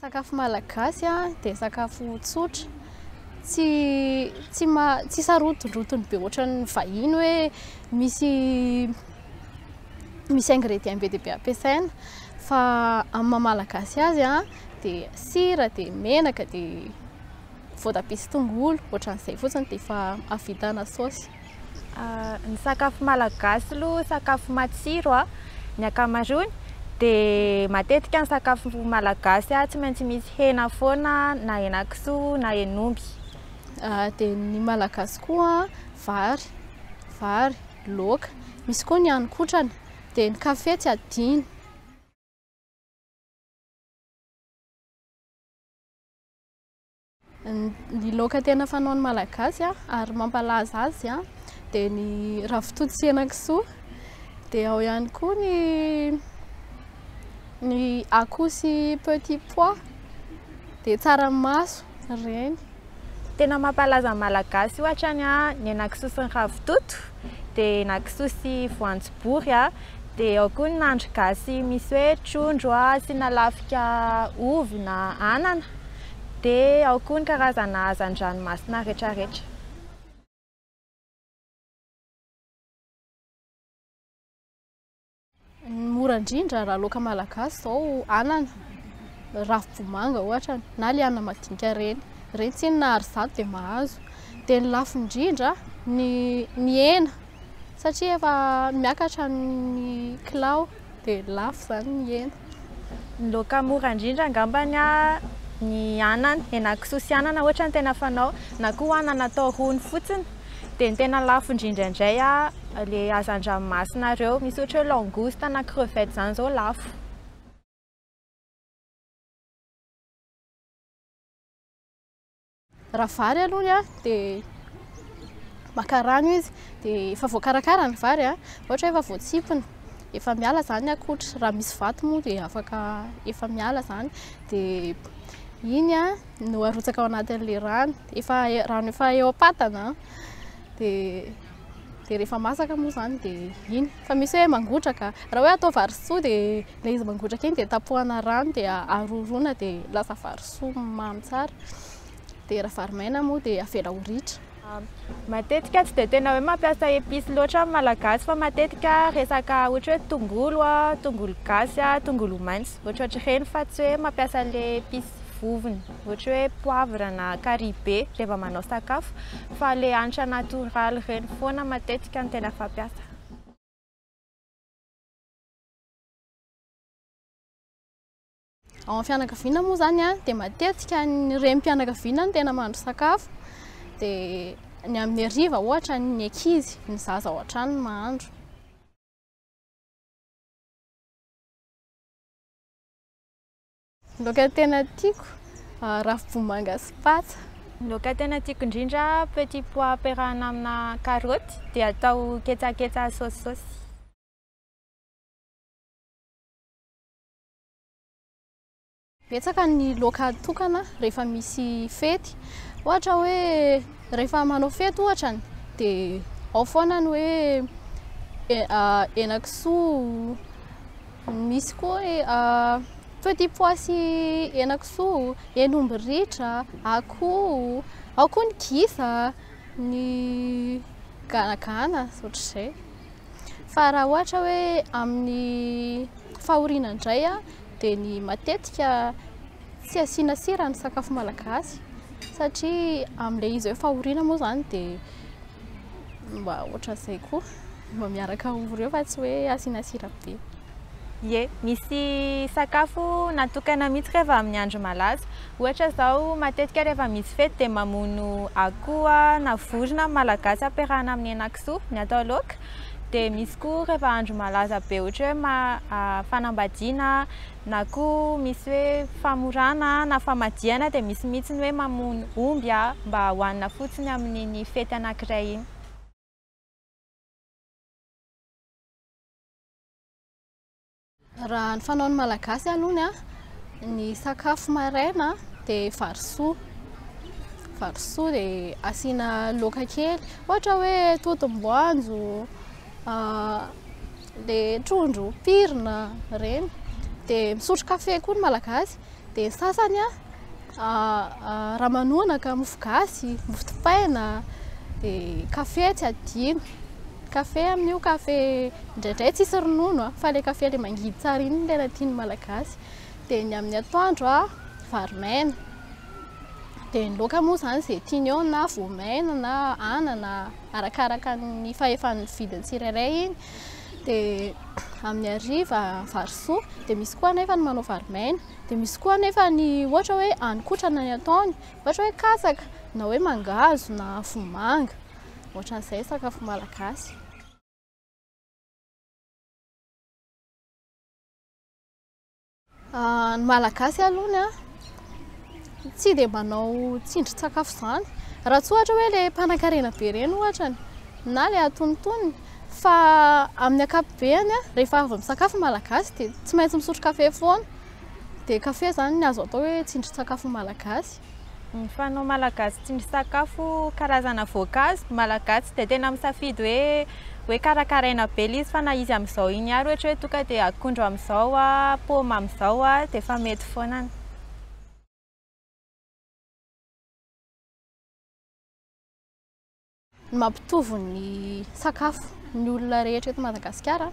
Sakafo malagasy dia sakafo tsotra, tsy tsy ma- tsy sarotindrotiny be ohatran'ny vahiny hoe misy misy ingrédient be dia be ampiasaina fa amin'ny maha malagasy azy dia sira dia menaka dia voatabia sy tongolo, ohatran'izay fotsiny dia efa ahavitana saosy. Ny sakafo malagasy aloha sakafo matsiro ny ankamaroany dia matetika ny sakafo malagasy tsy maintsy misy hena foana na henakisoa na hen'omby. Dia ny malagasy koa vary, vary, laoka, misy koa ny haninkotrana, dia ny kafe tsy adino. Ny laoka tena fanaon'ny malagasy ary mampalaza azy dia ny ravitoto sy henakisoa, dia ao ihany koa ny ny akoho sy petit pois, dia tsaramaso ireny. Tena mampalaza ny malagasy ohatra ny ny henakisoa sy ny ravitoto, dia henakisoa sy voanjobory, dia ao koa ny nahandro gasy misy hoe trondro asiana lafika ovy na anana, dia ao koa ny karazana hazan-dranomasina rehetrarehetra. Ny mora indrindra raha laoka malagasy izao anana, ravim-bomanga ohatra na ilay anana madinika ireny, ireny tsinona ary 100 dia mahazo. Dia ny lafo indrindra ny ny hena satria efa miakatra ny kilao dia lafo izany ny hena. Ny laoka mora indrindra angambany ny anana, henakisoa sy anana ohatra no tena fanao na koa anana atao rony fotsiny. Dia ny tena lafo indrindra indray ilay hazan-dranomasina ireo, misy ohatra hoe langouste na crevette izany izao lafo. Raha vary aloha dia maka rano izy dia efa voakarakara ny vary, ohatra hoe efa voatsimpona, efa miala izany ny akotry, raha misy vato moa dia afaka efa miala izany dia iny no arotsaka ao anatin'ilay rano, efa rano efa eo am-patana dia dia rehefa masaka moa izany dia iny. Fa misy hoe mangotraka, raha hoe atao varisoa dia ilay izy mangotraka iny dia tapohana rano dia aroroana dia lasa varisoa mamy tsara. Dia raha vary maina moa dia avela ho ritra. Matetika tsy dia tena hoe mampiasa épices loatra ny malagasy fa matetika resaka ohatra hoe tongolo, tongolo gasy, tongolo maitso ohatrohatr'ireny fa tsy hoe mampiasa an'ilay épices vovony ohatra hoe poivre na carry be rehefa manao sakafo fa ilay hanitra natoraly ireny foana matetika no tena fampiasa. Ao amin'ny fianakaviana moa izany dia matetika ny renim-pianakaviana no tena mahandro sakafo dia ny amin'ny hariva ohatra ny ankizy, ny zaza ao an-trano no mahandro. Ny laoka tena tiako ravim-bomanga sy patsa. Ny laoka tena tiako indrindra petit pois ampiarahana amina karaoty dia atao ketsaketsa saosisaosy. Betsaka ny laoka atokana rehefa misy fety. Ohatra hoe rehefa manao fety ohatra dia ao foana ny hoe henakisoa, misy koa hoe petit pois sy henakisoa, hen'omby ritra, akoho, ao koa ny gisa, ny ganagana ohatr'izay. Fa raha ohatra hoe amin'ny fahoriana indray dia ny matetika tsy asiana sira ny sakafo malagasy satria amin'ilay izy hoe fahoriana moa izany dia mba ohatran'izay koa, mba miaraka ory eo fa tsy hoe asiana sira be. Ie, misy sakafo natokana mihitsy rehefa amin'ny andro malaza. Ohatra izao matetika rehefa misy fety dia mamono akoho na vorona ny malagasy ampiarahana amin'ny henakisoa ny atao laoka. Dia misy koa rehefa andro malaza be ohatra hoe fanambadiana na koa misy hoe famorana na famadihana dia misy mihitsy ny hoe mamono omby mba hohanina fotsiny amin'iny fety anankiray iny. Raha ny fanaon'ny malagasy aloha ny sakafo maraina dia varisoa. Varisoa dia asiana laoka kely, ohatra hoe totom-boanjo, ilay trondro pirina ireny. Dia misotro kafe koa ny malagasy. Dia ny sasany a ramanonaka, mofo gasy, mofo dipaina, dia kafe tsy adino. Kafe amin'io kafe indraindray tsisy ronono a, fa ilay kafe ilay mangidy tsara iny no tena tian'ny Malagasy. Dia ny amin'ny atoandro a, vary maina. Dia ny laoka moa izany izay tiany eo na voamaina na anana, arakaraka ny fahefan'ny vidin'ny tsirairay iny. Dia amin'ny hariva vary soa, dia misy koa anefa ny manao vary maina. Dia misy koa anefa ny ohatra hoe haninkotrana ny ataony, ohatra hoe katsaka na hoe mangahazo na vomanga. Ohatran'izay sakafo malagasy. Ny Malagasy aloha tsy dia manao tsindrin-tsakafo izany. Raha tsy ohatra hoe ilay mpanankarena be ireny ohatrany na ilay antonontonony. Fa amin'ny ankapobeny rehefa avy misakafo ny Malagasy dia tsy maintsy misotro kafe foana. Dia kafe izany no azo atao hoe tsindrin-tsakafo malagasy. Ny fanao malagasy tsindrin-tsakafo karazana voankazo, ny Malagasy dia tena misafidy hoe hoe karakaraina be ilay izy fa na izy amin'izao iny ary ohatra hoe tonga dia akondro amin'izao, paoma amin'izao dia efa mety foana. Ny mampitovy ny sakafo ny olona rehetra eto Madagasikara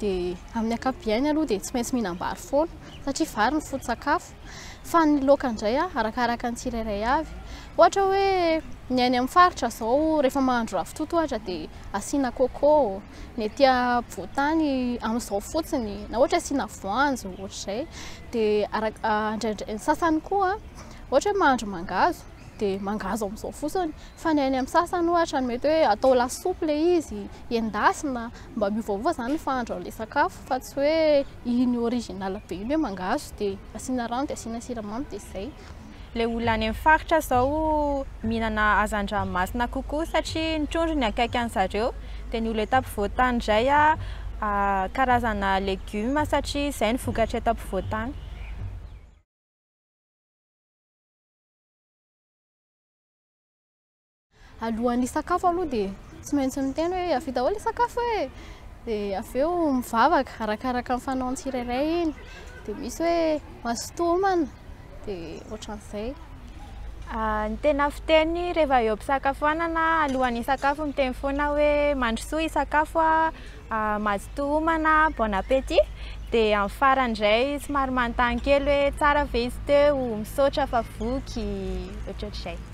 dia amin'ny ankapobeny aloha dia tsy maintsy mihinam-bary foana satria vary ny foto-tsakafo. Fa ny laoka indray arakaraka ny tsirairay avy. Ohatra hoe ny any amin'ny faritra izao rehefa mahandro ravitoto ohatra dia asiana coco, ny aty ampovoantany amin'izao fotsiny, na ohatra asiana voanjo ohatr'izay. Dia indraindray ny sasany koa ohatra hoe mahandro mangahazo dia mangahazo amin'izao fotsiny. Fa ny any amin'ny sasany ohatra ny mety hoe atao lasopy ilay izy, endasina, mba miovaova izany ny fahandro an'ilay sakafo fa tsy hoe iny original be iny hoe mangahazo dia asiana rano dia asiana siramamy dia izay. Ilay olona any amin'ny faritra izao mihinana hazan-dranomasina kokoa satria ny trondro ny akaiky an'zareo, dia ny olona eto ampovoantany indray karazana legioma satria izay no vokatra eto ampovoantany. Alohan'ny hisakafo aloha dia tsy maintsy miteny hoe avy daholo ilay sakafo e! Dia avy eo mivavaka arakaraka ny fanaon'ny tsirairay iny. Dia misy hoe mazotoa homana dia ohatran'izay. Ny tena fiteny rehefa eo am-pisakafoanana alohan'ny hisakafo miteny foana hoe mandrosoa hisakafo a, mazotoa homana, bon appétit. Dia amin'ny farany indray somary manontany kely hoe tsara ve izy teo, misaotra fa voky, ohatrohatr'izay.